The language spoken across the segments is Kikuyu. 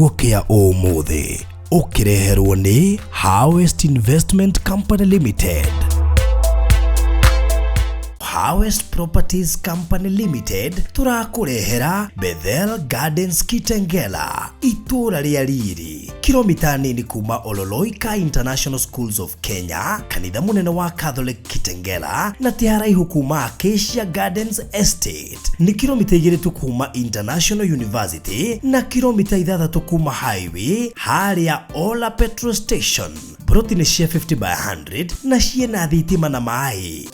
Kiugo kĩa ũmũthĩ ũkĩreherwo nĩ Harvest Investment Company Limited. Harvest Properties Company Limited tũrakũrehera Bethel Gardens Kitengela, itũũra rĩa riri, kilomita nini kuma Ololoika International Schools of Kenya, kanitha mũnene wa Catholic Kitengela, na ti haraihu kuma Acacia Gardens Estate. Nĩ kilomita 2 tu kuma International University na kilomita 6 kuma highway harĩa Ola Petrol Station. Broti nĩ cia 50 by 100 na ciĩna thitima na maĩ.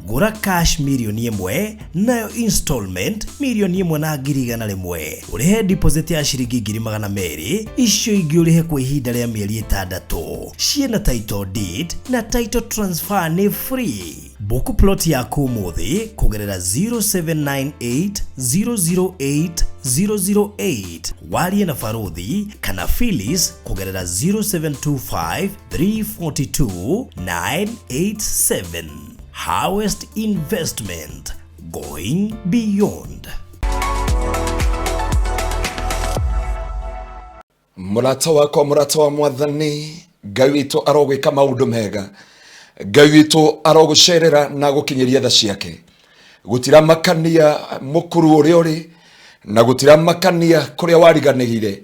Gũra cash 1 mirioni nayo installment 1,100,000, ũrĩhe deposit ya ciringi 200,000, icio ingĩ ũrĩhe kwa ihinda rĩa mĩeri 6. Ciĩna title deed na title transfer nĩ free. Book plot yaku ũmũthĩ kũgerera 0798 008 008, warie na Baruthi kana Phyllis kũgerera 0725 342 987. Harvest Investment, going beyond. Mũrata wakwa, mũrata wa Mwathani, Ngai witũ arogwĩka maũndũ mega. Ngai witũ arogũcerera na gũkinyĩria tha ciake. Gũtiramakania mũkuru ũrĩa ũrĩ, na gũtiramakania kũrĩa wariganĩire,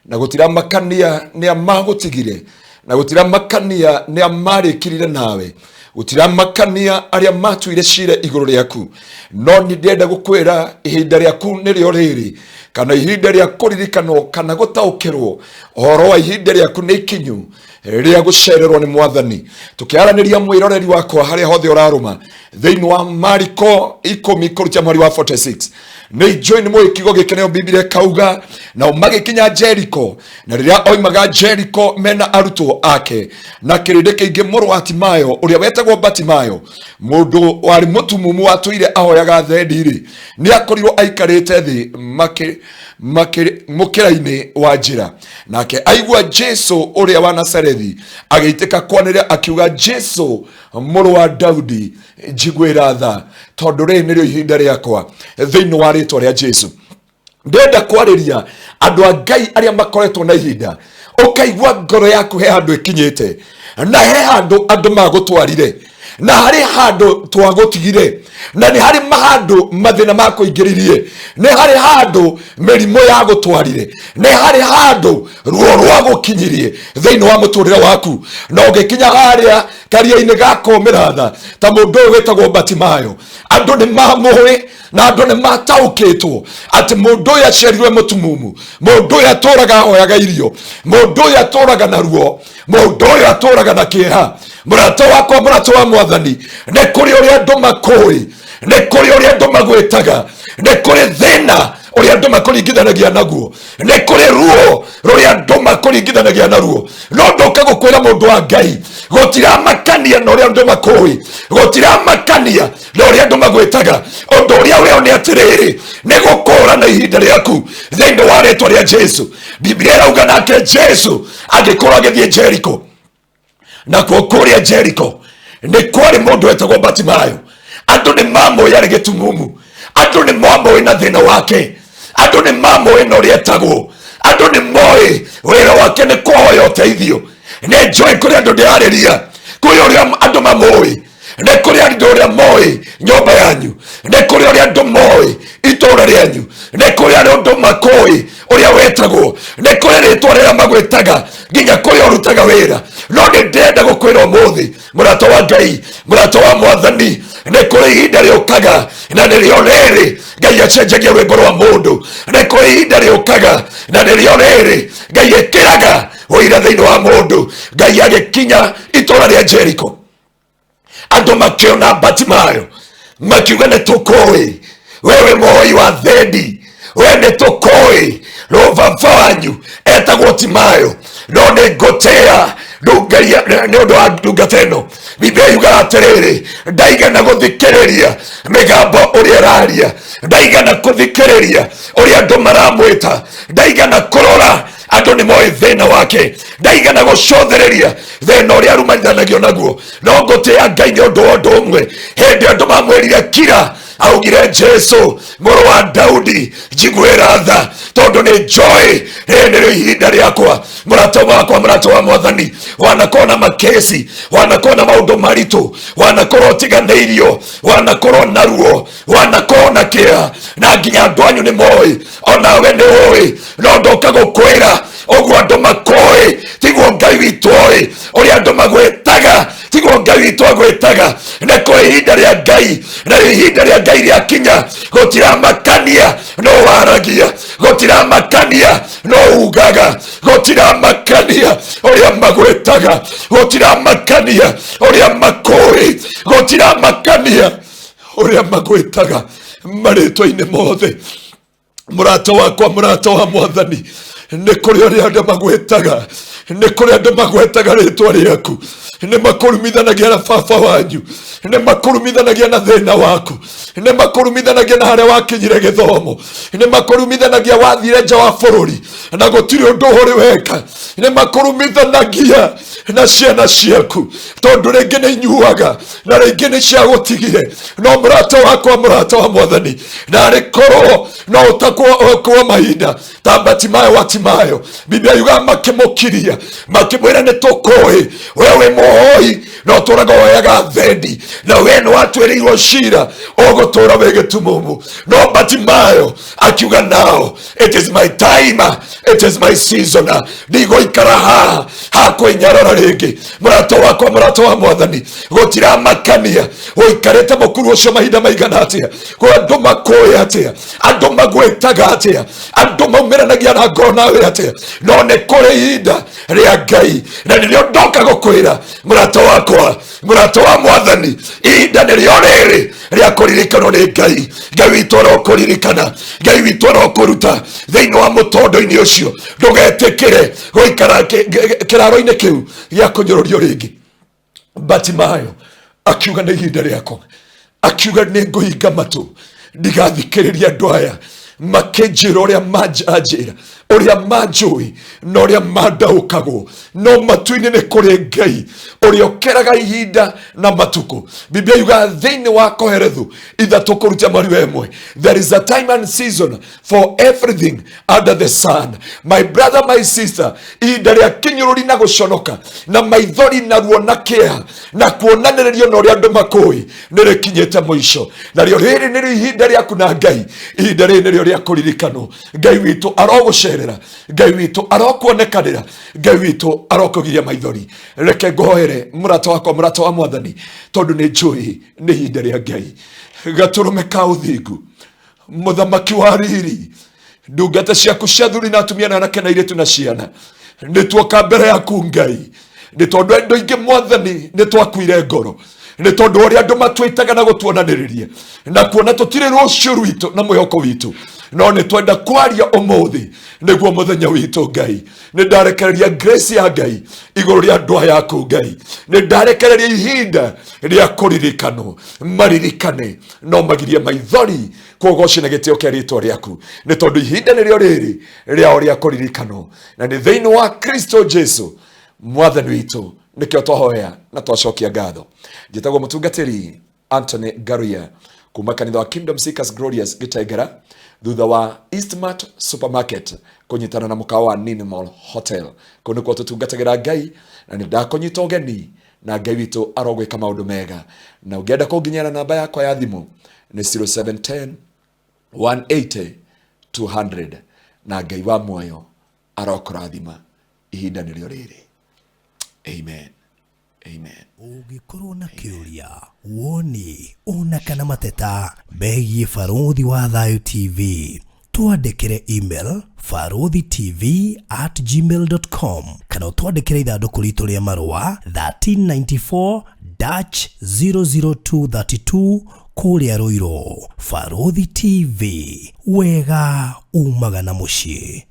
na gũtiramakania nĩ a magũtigire, na gũtiramakania nĩ a marĩkirire nawe, gũtiramakania arĩa matuire cira igũrũ rĩaku, no nĩ ndĩrenda gũkwĩra ihinda rĩaku nĩrĩo rĩrĩ, kana ihinda rĩa kũririkanwo kana gũtaũkĩrwo ũhoro wa ihinda rĩaku nĩ ikinyu rĩa gũcererwo nĩ Mwathani. Tũkĩaranĩria, mwĩroreri wakwa, harĩa hothe ũrarũma thĩinĩ wa Mariko 10 kũrutia mweri wa 46, nĩ njũĩ nĩ mũĩ kiugo gĩkĩ. Nĩyo Biblia kauga, nao magĩkinya Jeriko, na rĩrĩa oimaga Jeriko mena arutwo ake na kĩrĩndĩ kĩingĩ, mũrũ wa Timayo ũrĩa wetagwo Batimayo, mũndũ warĩ mũtumumu watũire ahoyaga thendi-rĩ, nĩ akorirwo aikarĩte thĩ mũkĩra-inĩ wa njĩra. Nake aigua Jesu ũrĩa wa Nazarethi, agĩitĩka kwanĩrĩra akiuga, "Jesu mũrũ wa Daudi, njiguĩra tha, tondũ rĩrĩ nĩrĩo ihinda rĩakwa." Thĩinĩ wa rĩtwa rĩa Jesu, ndĩrenda kwarĩria andũ a Ngai arĩa makoretwo na ihinda ũkaigua ngoro yaku he handũ ĩkinyĩte, na he handũ andũ magũtwarire, na harĩ handũ twagũtigire, na nĩ harĩ mahandũ mathĩna makũingĩririe, nĩ harĩ handũ mĩrimũ yagũtwarire, nĩ harĩ handũ ruo rwagũkinyirie thĩinĩ wa mũtũrĩre waku, na ũgĩkinya harĩa karia-inĩ ga kũmĩra tha ta mũndũ ũyũ wĩtagwo Batimayo. Andũ nĩ mamũĩ na andũ nĩ mataũkĩtwo atĩ mũndũ ũyũ aciarirwe mũtumumu, mũndũ ũyũ atũraga ahoyaga irio, mũndũ ũyũ atũraga na ruo, mũndũ ũyũ atũraga na kĩeha. Mũrata wakwa, mũrata wa Mwathani, nĩ kũrĩ ũrĩa andũ makũĩ, nĩ kũrĩ ũrĩa andũ magwĩtaga, nĩ kũrĩ thĩna ũrĩa andũ makũringithanagia naguo, nĩ kũrĩ ruo rũrĩa andũ makũringithanagia naruo, no ndoka gũkwĩra, mũndũ wa Ngai, gũtiramakania na ũrĩa andũ makũĩ, gũtiramakania na ũrĩa andũ magwĩtaga. Ũndũ ũrĩa wĩo nĩ atĩrĩrĩ, nĩ gũkũra na ihinda rĩaku thĩinĩ wa rĩtwa rĩa Jesu. Biblia ĩrauga, nake Jesu agĩkorwo agĩthiĩ Jeriko, nakuo kũrĩa Jeriko nĩ kwarĩ mũndũ wetagwo Batimayo. Andũ nĩ mamũĩ arĩ gĩtumumu, andũ nĩ mamũĩ na thĩna wake, andũ nĩ mamũĩ na ũrĩa etagwo, andũ nĩ moĩ wĩra wake nĩ kũhoya ũteithio. Nĩ njũĩ kũrĩ andũ ndĩrarĩria, kũrĩ ũrĩa andũ mamũĩ, nĩ kũrĩ andũ ũrĩa moĩ nyũmba yanyu, nĩ kũrĩ ũrĩa andũ moĩ itũũra rĩanyu, nĩ kũrĩ andũ makũĩ ũrĩa wetagwo, nĩ kũrĩ rĩtwa rĩrĩa magwĩtaga nginya kũrĩa ũrutaga wĩra. No nĩ ndĩrenda gũkwĩra ũmũthĩ, mũrata wa Ngai, mũrata wa Mwathani, nĩ kũrĩ ihinda rĩũkaga, na nĩrĩo rĩrĩ, Ngai acenjagia rwĩmbo rwa mũndũ. Nĩ kũrĩ ihinda rĩũkaga, na nĩrĩo rĩrĩ, Ngai ĩkĩraga ũira thĩinĩ wa mũndũ. Ngai agĩkinya itũũra rĩa Jeriko, andũ makĩona Batimayo makiuga, "Nĩ tũkũĩ wewe mũhoi wa thendi, we nĩ tũkũĩ rũbaba wanyu etagwo Timayo." No nĩ ngũtĩa nĩ ũndũ wa ndungata ĩno. Biblia yugaga atĩrĩrĩ, ndaigana gũthikĩrĩria mĩgambo ũrĩa ĩraria, ndaigana kũthikĩrĩria ũrĩa andũ maramwĩta, ndaigana kũrora. Andũ nĩ moĩ thĩna wake, ndaigana gũcũthĩrĩria thĩna ũrĩa arumanithanagio naguo. No ngũtĩĩa Ngai nĩ ũndũ wa ũndũ ũmwe, hĩndĩ andũ mamwĩrire kira, augire Jesu mũrũ wa Daudi, njiguĩra tha, tondũ nĩ njoĩ rĩrĩ nĩrĩo ihinda rĩakwa. Mũrata wakwa, mũrata wa Mwathani, wanakorwo na makesi, wanakorwo na maũndũ maritũ, wanakorwo ũtiganĩirio, wanakorwo na ruo, wanakorwo na kĩeha, na nginya andũ anyu nĩ moĩ, onawe nĩ ũĩ, no ndoka gũkwĩra ũguo andũ makoĩ tiguo Ngai witũ oĩ, ũrĩa andũ magwĩtaga tiguo Ngai witũ agwĩtaga. Nĩ kũrĩ ihinda rĩa Ngai, na ihinda rĩa Ngai rĩakinya gũtiramakania no waragia, gũtiramakania no ugaga, gũtiramakania ũrĩa magwĩtaga, gũtiramakania ũrĩa makũĩ, gũtiramakania ũrĩa magwĩtaga marĩtwa-inĩ mothe. Mũrata wakwa, mũrata wa Mwathani, nĩ kũrĩ ũrĩa andũ magwĩtaga, nĩ kũrĩ andũ magwetaga rĩtwa rĩaku, nĩ makũrumithanagia na baba wanyu, nĩ makũrumithanagia na thĩna waku, nĩ makũrumithanagia na harĩa wakinyire gĩthomo, nĩ makũrumithanagia wathire nja wa bũrũri na gũtirĩ ũndũ ũrĩ weka, nĩ makũrumithanagia na ciana ciaku tondũ rĩngĩ nĩ inyuaga na rĩngĩ nĩ ciagũtigire. No mũrata wakwa, mũrata wa Mwathani, narĩ korwo no ũtakwo mahinda ta Batimayo wa Timayo, Biblia yugaga makĩmũkiria, makĩmwĩra nĩ tũkũĩ we wĩ mũhoi na ũtũraga woyaga thendi, na we nĩ watuĩrĩirwo cira ũgũtũra wĩ gĩtumumu. No Batimayo akiuga, now it is my time, it is my season, ndigũikara haha hakwĩnyarara rĩngĩ. Mũrata wakwa, mũrata wa Mwathani, gũtiramakania ũikarĩte mũkuru ũcio mahinda maigana atĩa, andũ makũĩ atĩa, andũ magwĩtaga atĩa, andũ maumĩranagia na ngoro nawe atĩa, no nĩ kũrĩ ihinda rĩa Ngai, na nĩrĩo ndoka gũkwĩra, mũrata wakwa, mũrata wa Mwathani, ihinda nĩrĩo rĩrĩ rĩa kũririkanwo nĩ Ngai. Ngai witũ arokũririkana, Ngai witũ arokũruta thĩinĩ wa mũtondo-inĩ ũcio. Ndũgetĩkĩre gũikara kĩraro-inĩ kĩu gĩa kũnyũrũrio rĩngĩ. Batimayo akiuga nĩ ihinda rĩakwa, akiuga nĩ ngũhinga matũ ndigathikĩrĩria andũ aya makĩnjĩra ũrĩa manjanjĩra, ũrĩa manjũĩ na ũrĩa mandaũkagwo, no matu-inĩ nĩ kũrĩ Ngai ũrĩa ũkeraga ihinda na matukũ. Biblia yugaga thĩinĩ wa Koherethu 3:1, there is a time and season for everything under the sun. My brother, my sister, ihinda rĩa kĩnyũrũri na gũconoka na maithori na ruo na kĩeha na kuonanĩrĩrio na ũrĩa andũ makũĩ nĩ rĩkinyĩte mũico, narĩo rĩrĩ nĩrĩo ihinda rĩaku na Ngai. Ihinda rĩrĩ nĩrĩo rĩa kũririkanwo. Ngai witũ arogũcerera, Ngai witũ arokuonekanĩra, Ngai witũ arokũgiria maithori. Reke ngũhoere, mũrata wakwa, mũrata wa Mwathani, tondũ nĩ njũĩ nĩ ihinda rĩa Ngai. Gatũrũme ka ũthingu, mũthamaki wa riri, ndungata ciaku cia thuri na atumia na anake na airĩtu na ciana, nĩ tuoka mbere yaku Ngai, nĩ tondũ andũ aingĩ Mwathani nĩ twakuire ngoro nĩ tondũ ũrĩa andũ matwĩtaga na gũtuonanĩrĩria na kuona tũtirĩ rũciũ rwitũ na mwĩhoko witũ. No nĩ twenda kwaria ũmũthĩ nĩguo mũthenya witũ. Ngai, nĩ ndarekereria grace ya Ngai igũrũ rĩa andũ aya aku. Ngai, nĩ ndarekereria ihinda rĩa kũririkanwo, maririkane no magirie maithori kũgoci na gĩtĩo kĩa rĩtwa rĩaku, nĩ tondũ ihinda nĩrĩo rĩrĩ rĩao rĩa kũririkanwo, na nĩ thĩinĩ wa Kristo Jesu Mwathani witũ nĩkĩo twahoya na twacokia ngatho. Njĩtagwo mũtungatĩri Anthony Ngaruiya kuma kanitha wa Kingdom Seekers Glorious Gĩtengera, thutha wa Eastmart Supermarket kũnyitana na mũkawa wa Nini Mall Hotel. Kũu nĩkuo tũtungatagĩra Ngai, na nĩ ndakũnyita ũgeni, na Ngai witũ arogwĩka maũndũ mega. Na ũngĩenda kũnginyĩra, namba yakwa ya thimũ nĩ 0710 180 200, na Ngai wa muoyo arokũrathima. Ihinda nĩrĩo rĩrĩ. Amen, amen. Ũngĩkorwo na kĩũria, woni ona kana mateta megiĩ Barũthi wa Thayũ TV, twandĩkĩre email baruthitv@gmail.com kana ũtwandĩkĩre ithandũkũ ritũ rĩa marũa 1394 dash 00232 kũrĩa Rũirũ. Barũthi TV, wega umaga na mũciĩ.